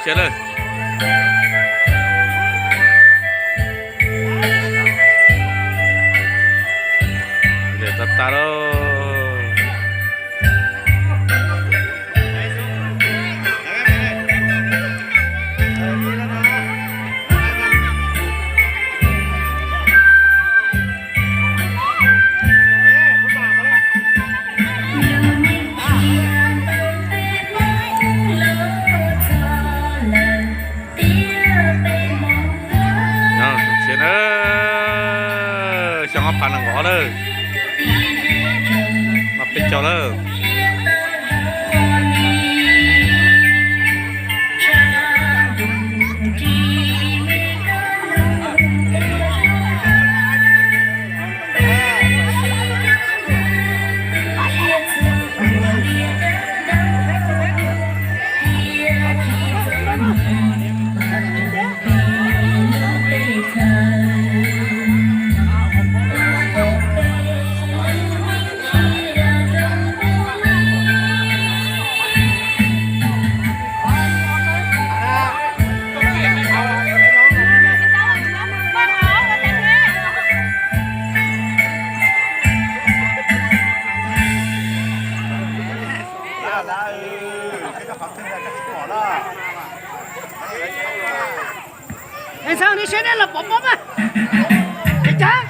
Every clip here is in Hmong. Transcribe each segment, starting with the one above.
Ces tas tas lauj. Xyoo ob phav nees nkaum lawm, no peb caug lawm. Ntxhais, nej saib nej los pov pob mas. Ces cas.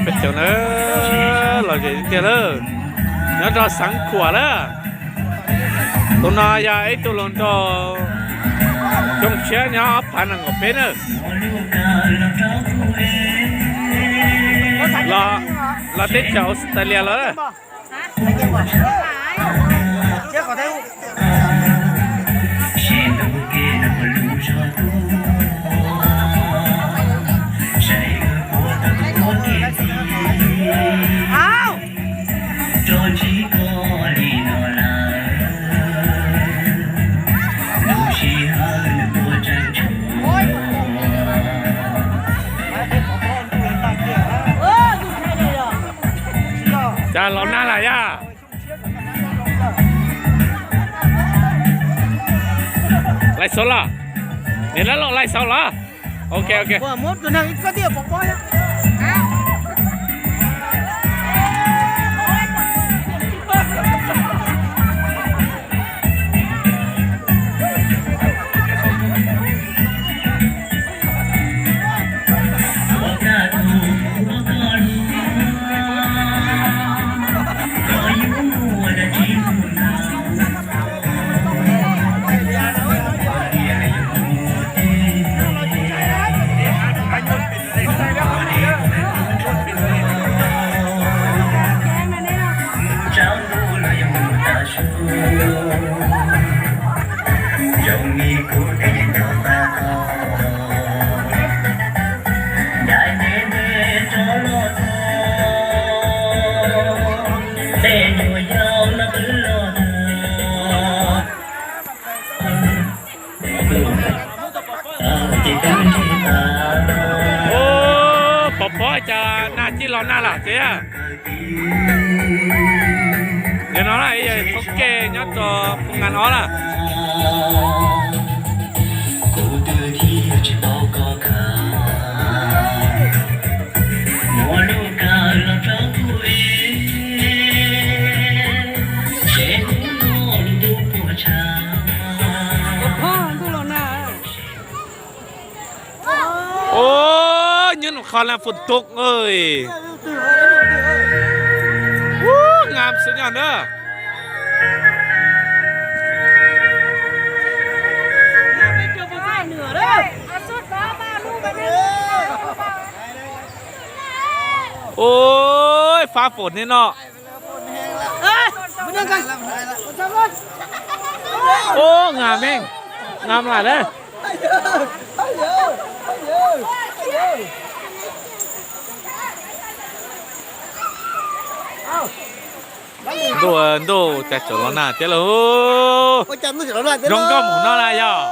Peb caug na, lom zem tiag tiag lawm. Nyob rau xeev Khuam lawm. Tus no yog ib tug hluas nraug xyoo tshiab nyob ob phav nees nkaum peb na. Los teb chaws Australia los. Cas los nag lawm yog? Laij xauv los? Niam lab los laij xauv los? Ok, ok. Ub, pov pob cas nag cia los nag lawm tiag. Yog no na, yog thoob ke nyob rau phooj ngan ob na. Ub, nyob nws qhov na fum tuk. Ub, ngam xwb nyog na. Ub, fab fum ne no. Ub, ngam meej, ngam lawm na. Ntuj, ntuj cas tseem los nag thiab lauj. Zoo nkauj mus no na yog.